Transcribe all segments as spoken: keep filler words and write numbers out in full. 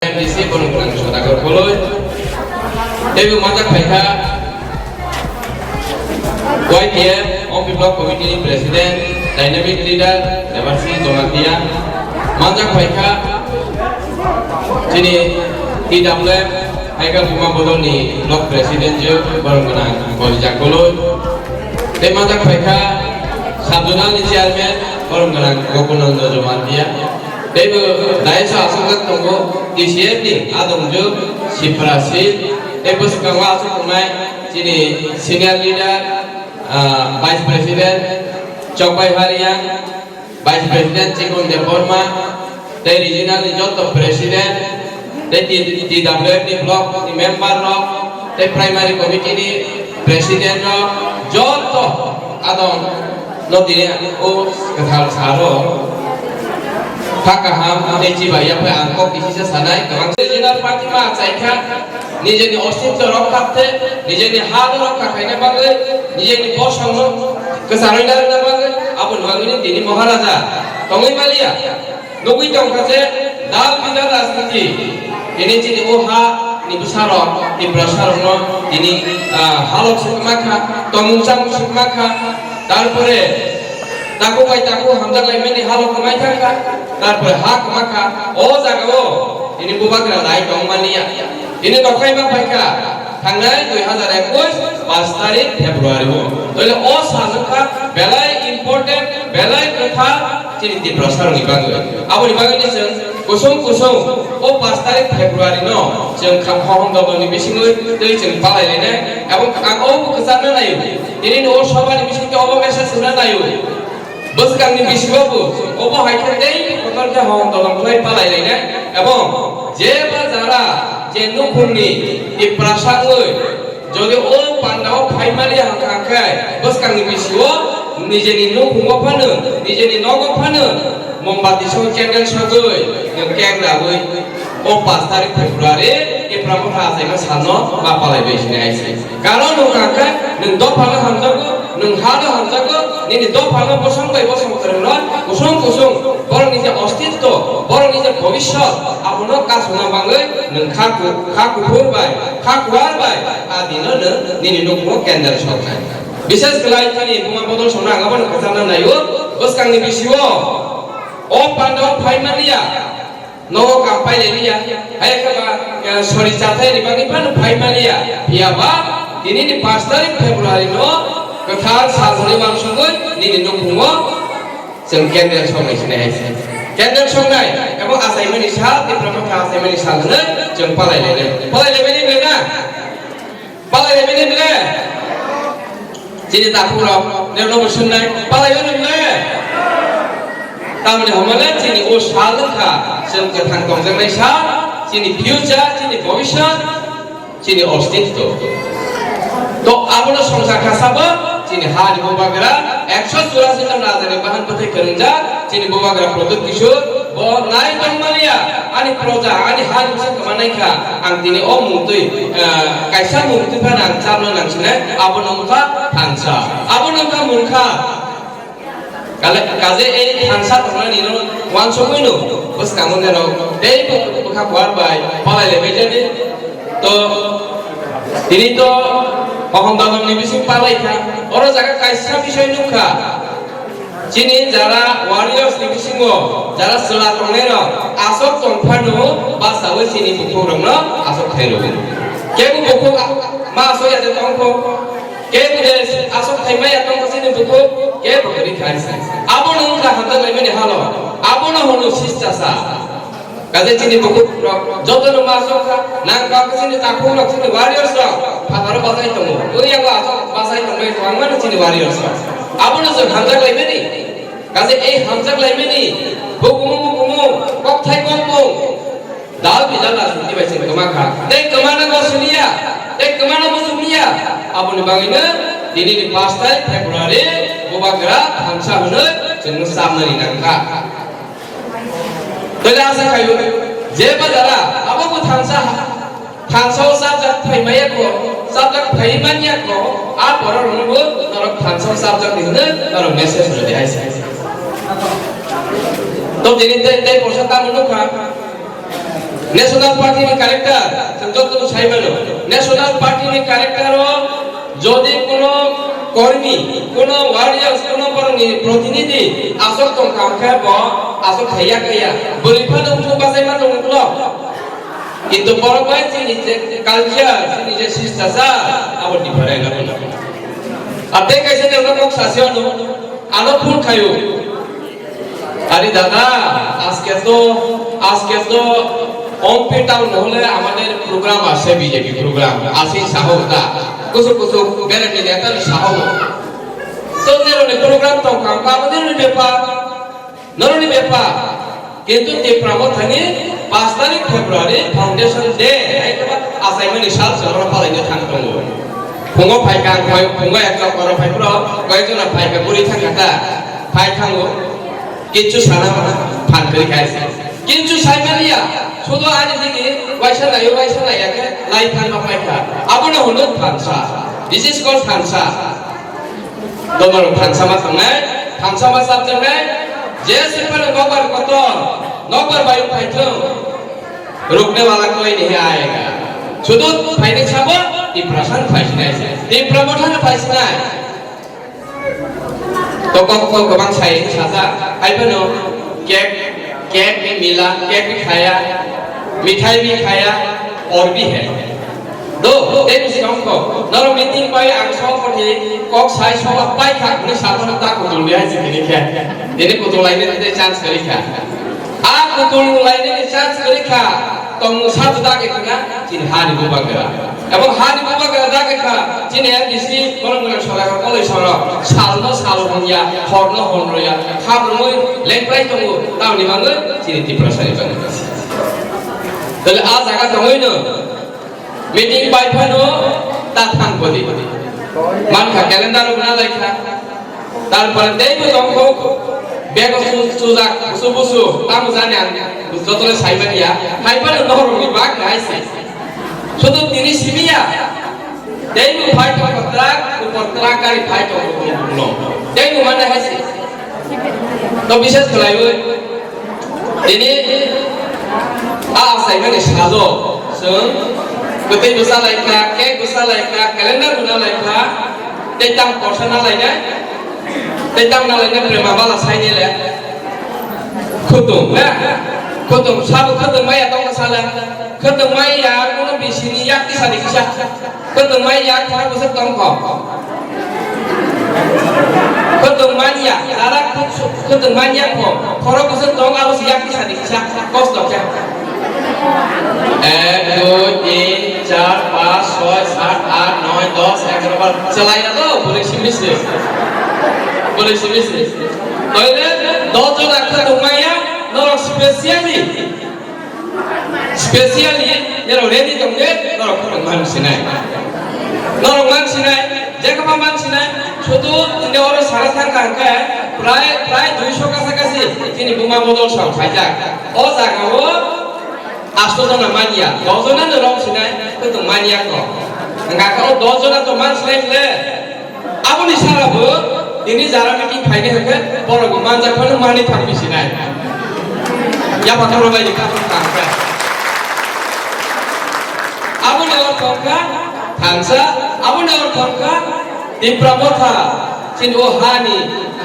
M D C borok gwnang Sodagar Koloi. Teibo manjak phaikha Y T F Ompi Block Committee ni President, Dynamic Leader, Debarsi Jamatia. Manjak phaikha chini T W F Haiga Buma Bodol ni Block President je borok gwnang Kolija Koloi. Tei manjak phaikha Sub Zonal ni Chairman borok gwnang Gokulnando Jamatia. Teibo daiso asongjak tongo T C F ni adongjwk Sipra Sil, tei bwskango aswk tongnai chini senior leader, ah, Vice President Chokbai Hariang, Vice President Chikon Debbarma, tei Regional ni joto President, tei T-, T W F ni Block ni Member rok, tei Primary Committee ni President rok, joto adong no tini o kwthar saro kha kaham tei chibai yaphai ang kok kisisa sanai kwbang. Regional party ma achaikha nijeni ostitto rokha khe, nijeni ha no rokha khaina bagwi, nijeni bosong no kwcharwi narwkna bagwi, aboni bagwino tini Maharaja tongwi maliya. Nugwi tongkha je dal bidal rajniti tini chini o ha ni bwsarok, Tiprasarokno tini, ah, halok swkma kha, tongmung chamung swkma kha, tarpore takhuk bai takhuk hamjak laimani halok kwmai thang kha, tarpore ha kwma kha, o jagao tini bubagra rai tong maliya. Tini nokhai ma phaikha, thangnai dui hazar ekush paanch tarik February o. Toile o sal wngkha belai important, belai kwthar chini Tiprasarokni bagwi. Aboni bagwino chwng kusung kusung o paanch tarik February no chwng kha-, hohom doloni bisingwi tei chwng palai lainai. Ebong ang obo kwcharna naio. Tini o sobani bisingtwi obo message rwna naio. Bwskangni bisingo bo obo hai khe tei kotor khe hong tolong khlai palai lainai, ebong je ba jara je nukhungni Tiprasa wngwi jodi o pandao phai maliya hwnkha hwnkhe bwskangni bisingo nijeni nukhungo phano, nijeni nogo phano mombati sogwi, candle sogwi, nwng cake raui. O paanch tarik February, Tipra Motha achaima salno ma palaibai sini hai se. Karon wngkha khe nwng dophano hamjago, nwng hano hamjago, nini dophano bosong bai bosong kwrwngno kusung kusung borokni je ostitto, borokni je bhobishyot, abono kasuna bagwi nwng kha ku-, kha kuphur bai, kha kuar bai, a dino nwng nini nukhungo candle soknai. Bishes khlai chini buma bodol songna ang abono kwcharna naio, bwskangni bisio o pandao phai mania. Nogo kam pailai liya, hai khe ba, eh, sori chathai ni bagwi phano phai maliya. Phiya ba, tini ni paanch tarik February no kwthar sal hwnwi uansugwi nini nukhungo chwng candle songnai sinai hai se. Candle songnai, abo achaimani sal, Tipra Motha achaimani sal hwnwi chwng palai lainai. Palai laimani ble na? Palai laimani ble? Chini takhuk rok, nirok no bo swngnai, palai o nung le? Tamoni hwnba le chini o sal wngkha, chwng kwthang tongjaknai sal, chini future, chini bhobishyot, chini ostitto. To abono songsa kha sabo, chini ha ni bubagra, ekso churasi jon raja ni bahan bwthai kwrwngjak, chini bubagra Pradyut Kishore, bo nai tongmaliya, ani proja, ani ha ni bwsa kwmanai kha, ang tini o mungtwi, eh, kaisa mungtwi phano ang charwna nang sinai, abo nungkha thansa, abo nungkha mungkha. Kale, kaje ei thansa tongnani no wansugwi no, bwskango nero, tei bwkha kuar bai palai lai bai jadi. To, tini to, ohom dalom ni bising palai kha, oro jaga kaisa bisoi nungkha. Chini jara warriors ni bisingo jara chwla tongnai rok aswk tong phano basawi chini bukhuk rokno aswk khai rw. Kebo bukhuk ma aswk ya je tong kho, kebo je aswk khai maya tong kho chini bukhuk, kebo kwrwi khai se. Abono wngkha hamjak laimani halo, abono hwno sichasa. Kaje chini bukhuk rok joto no ma sok kha, nang kha chini takhuk rok, chini warriors rok phatharo bachai tongo. Oi yago asok bachai tongbai kwbangma no chini warriors rok. Abono chwng hamjak laimani. Kaje ei hamjak laimani bukumu bukumu kokthai kokmung dal bijal rajniti bai chwng kwma kha. Tei kwmana bo siniya, tei kwmana bo siniya. Aboni bagwino tini ni paanch tarik February bubagra thansa hwnwi chwng samnani nang kha. Tole asa khayo, je ba jara, abo bo thansa, thansa o sabjak phai maya kho, sabjak phai manya kho, a borok rokno bo norok thansa o sabjak ni hwnwi norok message rw di hai se. To tini tei, tei porsa tamo nukha. National Party ni character, chwng joto no sai mano. National Party ni character o jodi kono kormi, kono warriors, kono borokni protinidhi aswk tongkha hwnkhe bo aswk khaiya khaiya. Bwrwi phano wngkhe bachai ma tongo ulo. Kintu borok bai chini je culture, chini je sishchachar, abo different abono. Ar tei kaisa jora kok sasi ano, ano phone khaio. আরে দাদা, আজকে তো, আজকে তো ওমপি টাউন হলে আমাদের প্রোগ্রাম আছে, বিজেপি প্রোগ্রাম আছে, সাহস দা। কুসুম কুসুম বেড়াতে যেতে সাহস। তো neroni program tongkha, neroni bepar, neroni bepar. Kintu Tipra Mothani paanch tarik February Foundation Day, hai khe ba achaimani sal se oro palaina thang tongo. Phungo phai kha, phai, phungo ekta oro phai phro, koi jona phai kha, buri thang kha ta, phai thango. Kichu sana mana, phan kari khai se. Kichu sai maliya, sudo ani digi, waisa nayo, waisa naya khe, lai thanma phai kha. Abono hwnwi thansa. This is called thansa. Donorok thansa ma thangnai, thansa ma chapjaknai, je se phano nokbar kotor, nokbar bayung phaithung, rukne wala koi nahi aayega. Sudo phaini sabo, Tiprasa no phaisinai, Tipra Motha no phaisinai. To kok kok gabang sai sajak, hai phano cake, cake ni mila, cake ni khaya, mithai ni khaya, aur bhi hai. Do, tei bisi wngkho, norok meeting bai ang sophathi kok sai soba pai kha, hwnwi saphano ta kutul ni hai se tini khe. Tini kutul lainani tei chance kwrwi kha. A kutul lainani chance kwrwi kha, tongmung sa juda khe khna, chini hani bubagra. Abo hani bubagra da khe kha, chini M D C, borok gwnang sora, koloi sora, salno sal hwnya, horno hor rwya, kha brumwi lengprai tongo, tamni bagwi chini Tiprasa ni bagwi. Tole a jaga tongwi no, meeting bai phano ta thang bodi. Man kha calendar rok na lai kha. Tarpore tei bo tong kho, bego su-, sujak, busu busu, tamo jani ang joto le sai manya. Hai phano nohor ni bak nai se. Sudo tini simi ya. Tei bo phai tong kho truck, upor truck gari phai tong kho no. Tei bo mane hai se. To bishes khlaiwi. Tini a achaimani salo chwng kwtwi bwsa lai kha, cake bwsa lai kha, calendar bwna lai kha, tei tang porsa na lainai, tei tang na lainai prema bala sainai le. Khutung, na? Khutung, sabo khutung maya tongma sala. Khutung maya kono bisini yak kisa di kisa. Khutung manya khorok bwswk tong kho. Khutung manya, dara khut-, khutung manya kho. Khorok bwswk tong, abo se yak kisa di kisa kosto khe. Ek, dui, tin, char, panch, choi, sat, aat, noi, dos, egaro, baro. Chalai na to, bwrwi simi se. Bwrwi simi se. Toile dos jona khutung manya, norok specially Specially, norok ready tongkhe, norok khorok man sinai. Norok man sinai, jekma man sinai, sudu tini oro sara thangkha hwnkhe, prai, prai duiso kasa kasi, chini buma bodol sal phaijak. O jaga o asto jona manya, dos jona no rom sinai, to manya ko. Hwnkha khe o dos jona to man sinai le, Aboni sara bo tini jara meeting phaini hwnkhe borok bo manjak phano manwi thang bisinai. Yapha thoro bai ni kha thang kha. Aboni ortho kha thansa, aboni ortho kha Tipra Motha. Chini o hani,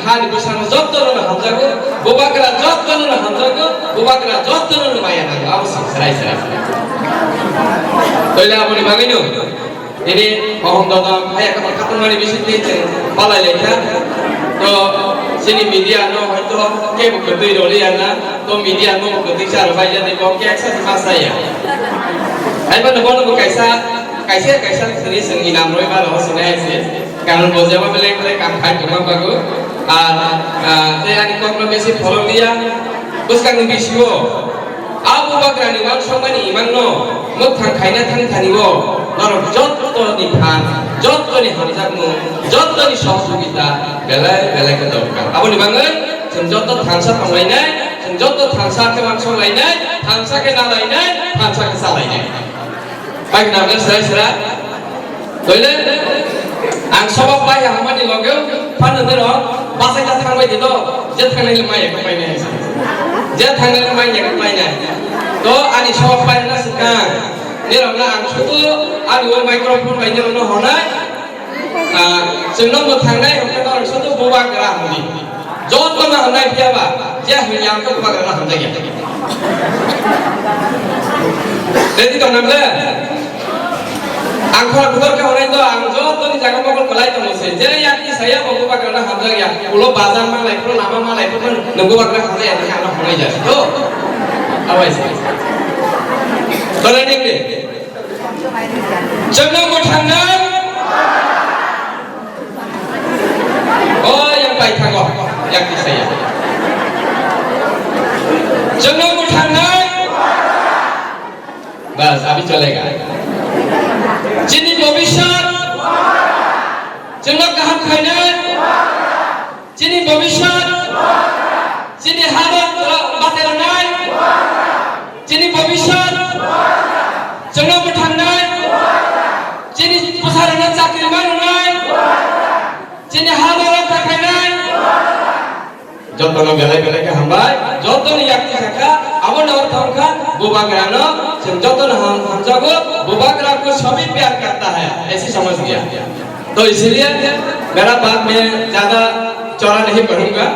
hani bwsano jotto no hamjago, bubagra jotto no hamjago, bubagra jotto no maya nango. Abo sarai sarai. Toile aboni bagwi no. Nini mohom dodom, hai khe khatung mani bising twi chwng palai lai kha. To chini media no hoito kebo kwtwi rw liya na, to media no bo kwtwi cha rw bai ya, bo khe eksa se ma sa ya. Hai phano bono bo kaisa, kaisa, kaisa kwrwi chwng inam rwi ma rw sinai se. Karon bo jeba belai belai kam khai tongma bago. Ar, ah, tei ani kok no besi follow liya. Bwskang ni bisio. A bubagrani uansukmani imangno mwthang khaina thang thani o norok jottoni phan, jottoni hamjakmung, jottoni sohojogita belai belai khe dorkar. Aboni bagwi chwng jotto thansa tonglainai, chwng jotto thansa khe uansuk lainai, thansa khe na lainai, thansa khe cha lainai. Bai khna hwnkhe srai sra. Toile ang soba pai hamani loge phano nero bachai ta thangbai di do, je thangnai le maya khe painai. Je thangnai le maya khe painai. To ani sok paina swkang. Nirokno ang sudu ani o microphone bai nirokno honai. Ah, chwngno mwthangnai hwnkhe norok sudu bubagra hwnwi. Jotono hwnai phiya ba, je hwnwi ang khe bubagrano hamjakya. Ready tong nang le? Ang khorang butor khe hwnai do, ang jotoni jaga mokol kwlai tongo se. Je yakni saya bo bubagrano hamjakya. Ulo bazar ma lai phuru, lama ma lai phuru, nwng bubagra hamjakya hwnwi ano hwnai ja. To? Abai se. Tole ning de. Chwngno mwthangnai. O yang paithago, yang kisaya. Chwngno mwthangnai. Bas, abhi chalega. Chini bhobishyot. Chwngno kaham khainai. Chini bhobishyot, chini hano baterwnai, chini bhobishyot, chwngno mwthangnai, chini bwsarokno chakri manrwnai, chini hano rokha khainai. Jotono belai belai khe hambai, jotoni yakti sakha, abono ortho wngkha, bubagrano, chwng jotono ham-, hamjago, bubagra ko sabhi pyar karta hai, aisi samajh liya. To isliye mera baat main zyada chora nahi karunga.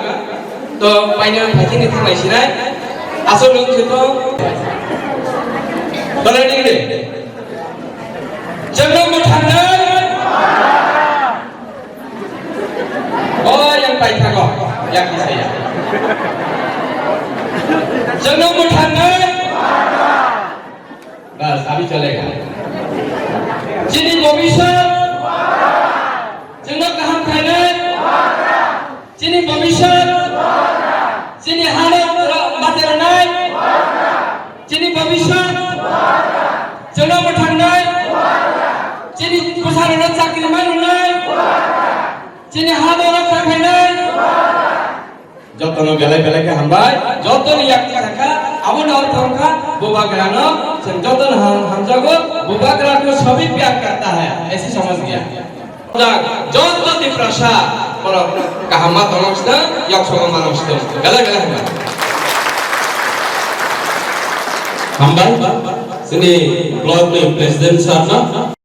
To paina phaikini thangnai sinai. Asol ruk khe to balai ni de. Chwngno mwthangnai. O yang paithago. Yang kisaya. Chwngno mwthangnai. Bas, abhi chalega. Chini bhobishyot, chwngno kaham khainai. Chini bhobishyot, chini hano baterwnai. Chini bhobishyot, chwngno mwthangnai. Chini bwsarokno chakri manrwnai. Chini hano rokha khainai. Jotono belai belai khe hambai, jotoni yakti sakha, abono ortho wngkha, bubagrano, chwng jotono ham-, hamjago, bubagra ko sabhi pyar karta hai, aisi samajh liya. Joto Tiprasa, borok kaham ma tongok sita, yok songo manok sita, belai belai hambai. Hambai, chini block ni president sir no.